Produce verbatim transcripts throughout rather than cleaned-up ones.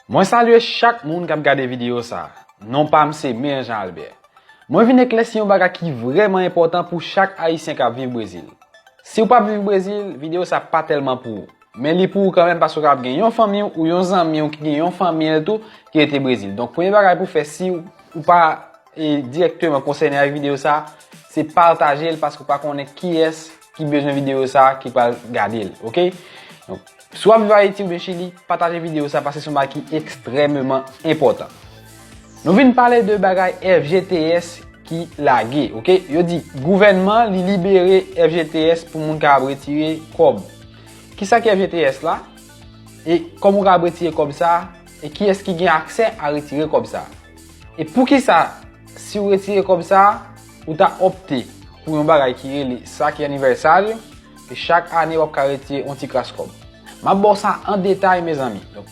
Mwen salye chak moun k ap gade videyo sa. Non pa m se Meyen Jean Albert. Mwen vin eklèsi yon bagay ki vrèman enpòtan pou chak Ayisyen k ap viv Brezil. Si w p ap viv Brezil, videyo sa pa tèlman pou ou. Men li pou ou kanmenm paske w kapab gen yon fanmi w ou yon zanmi w ki gen yon fanmi l tou ki rete Brezil. Donk premye bagay pou w fè si w pa e, dirèkteman konsène avèk videyo sa, se pataje l paske w pa konnen kiyès ki bezwen videyo sa ki pral gade l, oke? Donk, si w ap viv Ayiti oubyen Chili, pataje videyo sa paske se yon bagay ki ekstrèmeman enpòtan. Nou vin pale de bagay F G T S ki lage, oke? Yo di gouvènman li libere F G T S pou moun kapab retire kòb. Kisa ki F G T S la? E kòman w kapab retire kòb sa? E kiyès ki gen aksè a retire kòb sa? E poukisa, si w retire kòb sa, ou ta opte pou yon bagay ki rele sa ki anivèsal, e chak ane w ap ka retire yon ti kras kòb? M ap ba w sa an detay, mezanmi. Donk,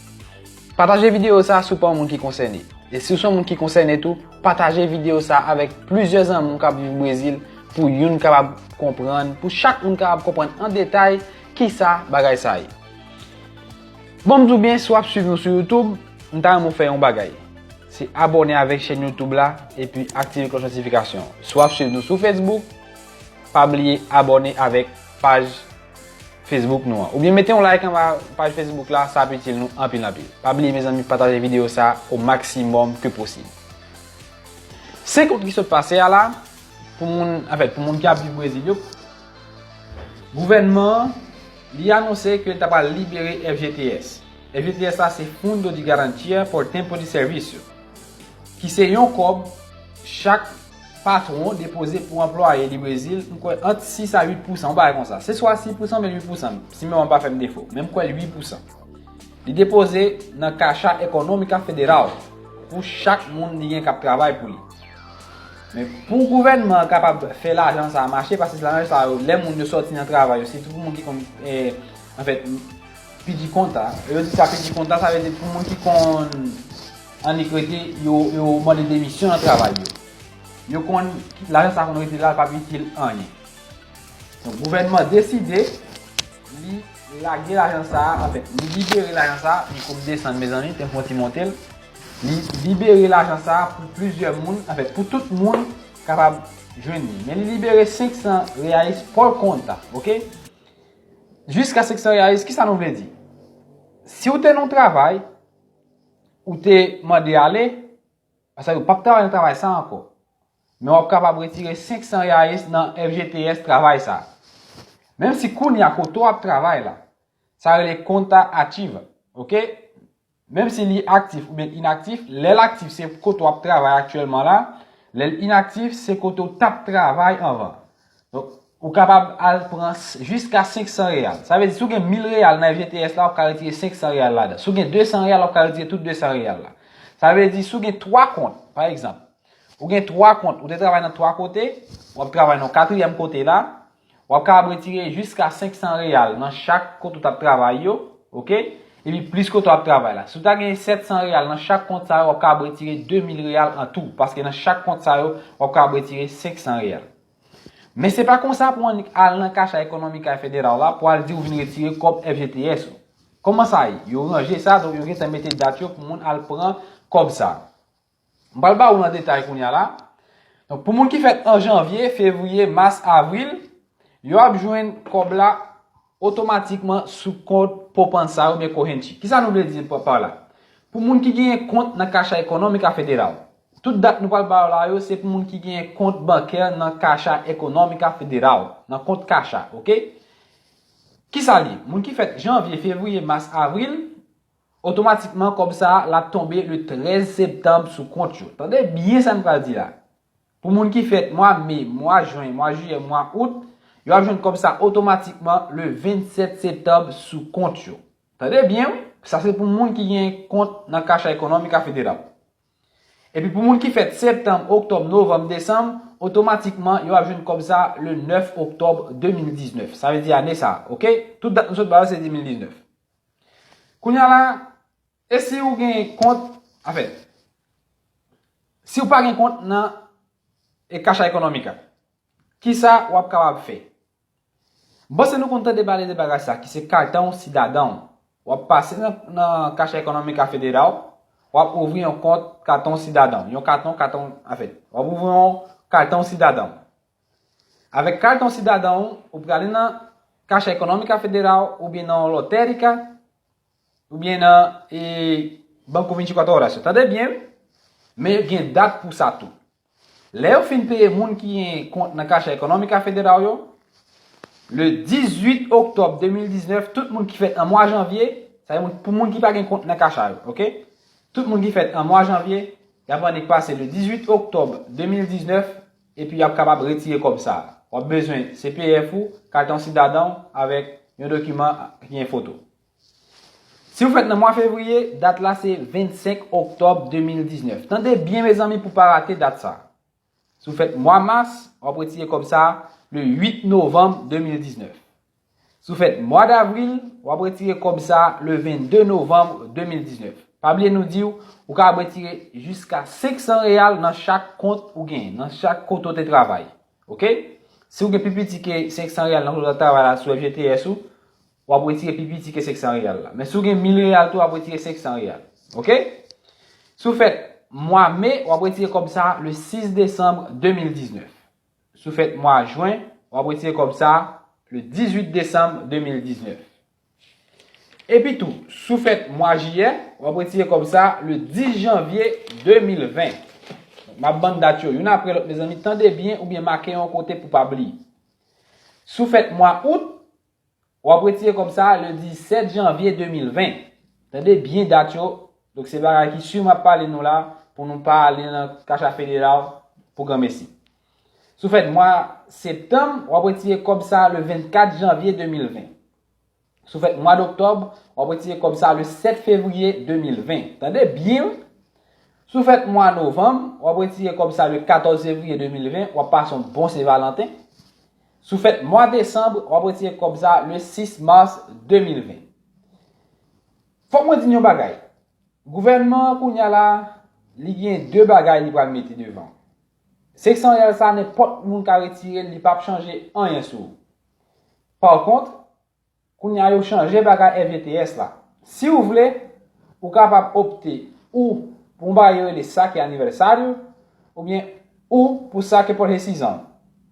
pataje videyo sa si w pa yon moun ki konsène. E si w se yon moun ki konsène tou, pataje videyo sa avèk plizyè zanmi w k ap viv Brezil pou youn kapab konprann, pou chak moun kapab konprann an detay kisa bagay sa ye. Bon, m di w byen, si w ap swiv nou sou YouTube, m ta renmen w fè yon bagay. Se abòne avèk chèn YouTube la epi aktive klòch notifikasyon. Si w ap swiv nou sou Facebook, pa bliye abòne avèk paj Facebook nou an. Oubyen mete yon like anba paj Facebook la, sa ap itil nou anpil anpil. Pa bliye, mezanmi, pataje videyo sa o maksimòm ke posib. Senk out ki sot pase a la, pou moun, anfèt, pou moun ki ap viv Brezil yo, gouvènman an, li anonse ke l ta pral libere F G T S. F G T S la se Fundo de Garantia por Tempo de Serviço, ki se yon kòb chak patwon depoze pou anplwaye li Brezil, m kwè ant sis a uit pousan, yon bagay konsa. Se swa sis pousan oubyen uit pousan, si memwa m pa fè m defo, men m kwè l uit pousan. Li depoze nan Caixa Econômica Federal pou chak moun li gen k ap travay pou li. Men pou gouvènman an kapab fè lajan sa a mache, paske se lajan sa yo, lè moun yo sòti nan travay yo, sitou pou moun ki konn, eh, anfèt, pidi konta. Yo di sa pidi konta, sa vle di pou moun ki konn annik rete, yo, yo mande demisyon nan travay yo. Yo konn, lajan sa konn rete la, l p ap itil anyen. Donk, gouvènman deside, li lage lajan sa a, anfèt, li libere lajan sa a, li koup desann, mezanmi, te fon ti monte l. Li libere lajan sa a pou plizyè moun, anfèt, pou tout moun kapab jwenn li. Men li libere senk san reais por conta, oke? Jiska senk san reais, kisa nou vle di? Si w te nan yon travay, ou te mande ale, paske ou p ap travay nan travay sa ankò. Men w ap kapab retire senk san reais nan F G T S travay sa. Menm si kounye a kote w ap travay la, sa rele conta ativa, oke? Menm si li aktif oubyen inaktif, lè l aktif se kote w ap travay aktyèlman la, lè l inaktif se kote w t ap travay anvan. Donk, ou kapab al pran s-, jiska senk san real. Sa vle di, si w gen mil real nan F G T S la, w ap ka retire senk san real ladan. Si w gen de san real, w ap ka retire tout de san real la. Sa vle di, si w gen twa kont, pa egzanp, ou gen twa kont, ou te travay nan twa kote, w ap travay nan katriyèm kote la, w ap kapab retire jiska senk san real nan chak kote w t ap travay yo, oke? Epi plis kote w ap travay la. Si w ta gen sèt san real nan chak kont sa yo, w ap kapab retire de mil real an tou, paske nan chak kont sa yo, w ap kapab retire senk san real. Men se pa konsa pou annik al nan Caixa Econômica Federal la pou al di w vin retire kòb F G T S ou. Kòman sa ye? Yo ranje sa, donk yo gentan mete dat yo pou moun al pran kòb sa. M pral ba ou nan detay kounye a la. Donk, pou moun ki fèt an janvye, fevriye, mas, avril, yo ap jwenn kòb la otomatikman sou kont Poupansa oubyen Corrente. Kisa nou vle di pa, pa la? Pou moun ki genyen kont nan Caixa Econômica Federal. Tout dat nou pral ba yo la yo, se pou moun ki genyen kont bankè nan Caixa Econômica Federal, nan kont Caixa, oke? Kisa li? Moun ki fèt janvye, fevriye, mas, avril, otomatikman kòb sa a, l ap tonbe le trèz septanm sou kont yo. Tande byen sa m pral di la. Pou moun ki fèt mwa me, mwa jen, mwa jiyè, mwa out, yo ap jwenn kòb sa otomatikman le vennsèt septanm sou kont yo. Tande byen, wi. Sa se pou moun ki gen kont nan Caixa Econômica Federal. Epi pou moun ki fèt septanm, oktòb, novanm, desanm, otomatikman yo ap jwenn kòb sa le nèf oktòb de mil diznèf. Sa vle di ane sa a, oke? Tout dat nou sot ba yo se de mil diznèf. Kounye a la, e si ou gen kont, anfèt, si ou pa gen kont nan e Caixa Econômica, kisa w ap kapab fè? M panse nou konn tande pale de bagay sa, ki se kartão cidadão. w ap pase nan, nan Caixa Econômica Federal, w ap ouvri yon kont katon sidadan, yon katon, katon, anfèt, w ap ouvri yon katon sidadan. Avèk katon sidadan ou, ou prale nan Caixa Econômica Federal oubyen nan lotérica, oubyen nan e, Banco vinte e quatro Horas. Tande byen, men gen dat pou sa tou. Lè yo fin peye moun ki gen kont nan Caixa Econômica Federal yo, le dizuit oktòb de mil diznèf, tout moun ki fèt an mwa janvye, sa vle pou moun ki pa gen kont nan Caixa yo, oke? Tout moun ki fèt an mwa janvye, y ap annik pase le dizuit oktòb de mil diznèf, epi y ap kapab retire kòb sa a. W ap bezwen C P F ou, katon sidadan w, avèk yon dokiman ki gen foto. Si w fèt nan mwa fevriye, dat la se vennsenk oktòb de mil diznèf. Tande byen, mezanmi, pou pa rate dat sa. Si w fèt mwa mas, w ap retire kòb sa a le uit novanm de mil diznèf. Si w fèt mwa davril, w ap retire kòb sa a le vennde novanm de mil diznèf. Pa bliye nou di w, ou kapab retire jiska senk san reyal nan chak kont ou genyen, nan chak kote w te travay. Oke? Si w gen pi piti ke senk san reyal nan kote w ap travay la sou F G T S ou, w ap retire pi piti ke senk san reyal la. Men si w gen mil reyal tou, w ap retire senk san reyal. Oke? Si w fèt mwa me, w ap retire kòb sa a le sis desanm de mil diznèf. Si w fèt mwa jen, w ap retire kòb sa a le dizuit desanm de mil diznèf. Epi tou, si w fèt mwa jiyè, w ap retire kòb sa a le dis janvye de mil ven. M ap ban dat yo youn apre lòt, mezanmi, tande byen oubyen make yon kote pou pa bliye. Si w fèt mwa out, w ap retire kòb sa a le disèt janvye de mil ven. Tande byen dat yo. Donk, se bagay ki si m ap pale nou la, pou nou pa ale nan Caixa Federal pou granmesi. Si w fèt mwa septanm, w ap retire kòb sa a le vennkat janvye de mil ven. Si w fèt mwa doktòb, w ap retire kòb sa a le sèt fevriye de mil ven. Tande byen, wi. Si w fèt mwa novanm, w ap retire kòb sa a le katòz fevriye de mil ven, w ap pase yon bon Sen Valanten. Si w fèt mwa desanm, w ap retire kòb sa a le sis mas de mil ven. Fòk mwen di n yon bagay. Gouvènman an kounye a la, li gen de bagay li pral mete devan. Senk san riyal sa, nenpòt moun ka retire l, li p ap chanje anyen sou ou. Pa kont, kounye a yo chanje bagay F G T S la. Si w vle, ou kapab opte ou pou yon bagay yo rele saque aniversário, oubyen ou pou saque por rescisão.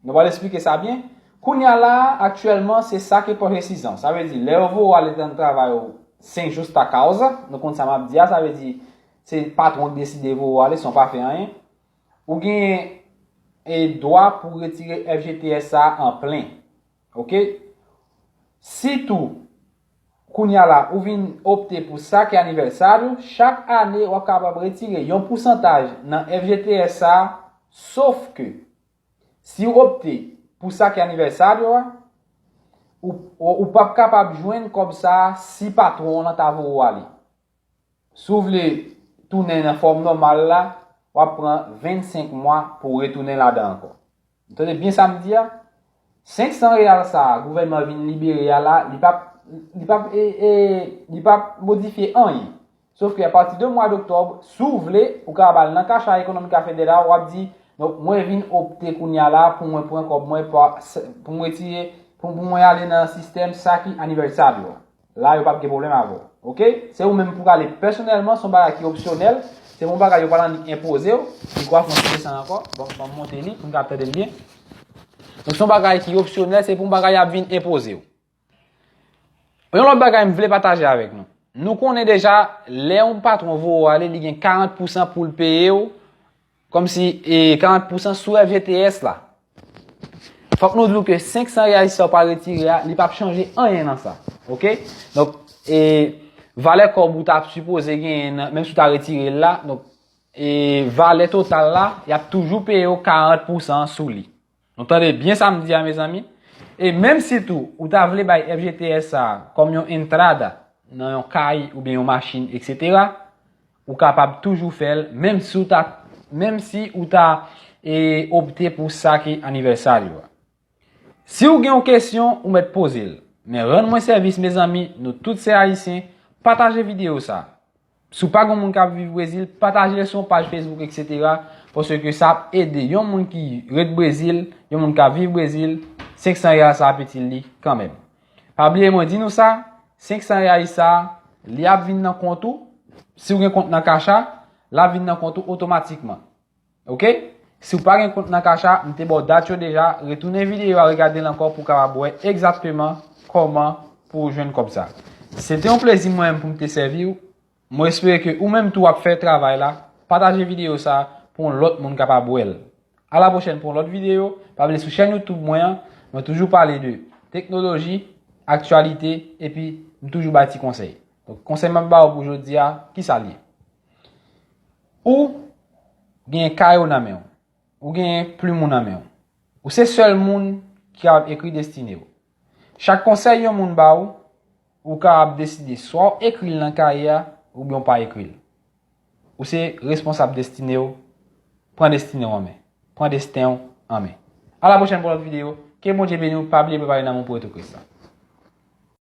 Nou pral esplike sa byen. Kounye a la, aktyèlman, se saque por rescisão. Sa vle di, lè yo voye w ale nan travay ou sem justa causa, nou konn sa m ap di a, sa vle di, se patwon ki deside voye w ale san w pa fè anyen. Ou gen, e, dwa pou retire F G T S sa a an plen. Oke? Sitou, kounye a la, ou vin opte pou saque aniversário, chak ane w ap kapab retire yon pousantaj nan F G T S sa a, sof ke si w opte pou saque aniversário a, ou, ou, ou p ap kapab jwenn kòb sa a si patwon w lan ta voye w ale. Si w vle tounen nan fòm nòmal la, w ap pran vennsenk mwa pou w retounen ladan ankò. Ou tande byen sa m di a? Senk san reyal sa a, gouvènman vin libere a la, li p ap, li p ap, e, e, li p ap modifye anyen. Sof ke apati de mwa doktòb, si w vle, ou kapab al nan Caixa Econômica Federal, w ap di, donk, mwen vin opte kounye a la pou mwen pran kòb mwen pa, pou mwen retire, pou, pou mwen ale nan sistèm saque aniversário a. La, yo p ap gen pwoblèm avè w. Oke? Se ou menm pou w ale pèsonèlman, se yon bagay ki opsyonèl, se yon bagay yo pa t annik enpoze w. Mikwo a fè yon ti desann ankò. Bon, ban m monte li, pou n ka tande l byen. Donk, se yon bagay ki opsyonèl, se pou yon bagay y ap vin enpoze w. Yon lòt bagay m vle pataje avèk nou. Nou konnen deja, lè yon patwon voye w ale, li gen karant pousan pou l peye w, kòmsi, e, karant pousan sou F G T S la. Fòk nou di w ke senk san reyal sa w pral retire a, li p ap chanje anyen nan sa. Oke? Donk, e, valè kòb ou t ap sipoze genyen nan, menm si w ta retire l la, donk, e, valè total la, y ap toujou peye w karant pousan sou li. Nou tande byen sa m di a, mezanmi? E menm si tou, ou ta vle bay F G T S sa a kòm yon entrada nan yon kay oubyen yon machin, etsetera, ou kapab toujou fè l, menm si w ta, menm si ou ta, e, opte pou saque aniversário a. Si w gen yon kesyon, ou mèt poze l. Men rann mwen sèvis, mezanmi, nou tout se Ayisyen, pataje videyo sa a. Si w pa gen moun k ap viv Brezil, pataje l sou yon paj Facebook, etsetera, paske sa ap ede yon moun ki ret Brezil, yon moun k ap viv Brezil, senk san reyal sa ap itil li kanmenm. Pa bliye mwen di nou sa, senk san reyal sa, li ap vin nan kont ou. Si w gen kont nan Cash App, l ap vin nan kont ou otomatikman. Oke? Si w pa gen kont nan Cash App, m te ba w dat yo deja, retounen videyo a, regade l ankò pou w kapab wè egzakteman kòman pou w jwenn kòb sa. Se te yon plezi mwen menm pou m te sèvi w. Mwen espere ke ou menm tou w ap fè travay la. Pataje videyo sa pou yon lòt moun kapab wè l. A la pwochèn pou yon lòt videyo. Pa bliye sou chèn YouTube mwen an, mwen toujou pale de teknoloji, aktyalite, epi m toujou bay ti konsèy. Donk, konsèy m ap ba w pou jodi a, ki sa l ye? Ou gen kay ou nan men w. Ou gen plim ou nan men w. Ou se sèl moun ki kapab ekri destine w. Chak konsèy yon moun ba w, ou kapab deside swa w ekri l nan kaye a, oubyen w pa ekri l. Ou se responsab destine w. Pran destine w an men. Pran desten w an men. A la pwochèn pou lòt videyo. Ke Bondye beni w. Pa bliye prepare nanm ou pou retou Kris la.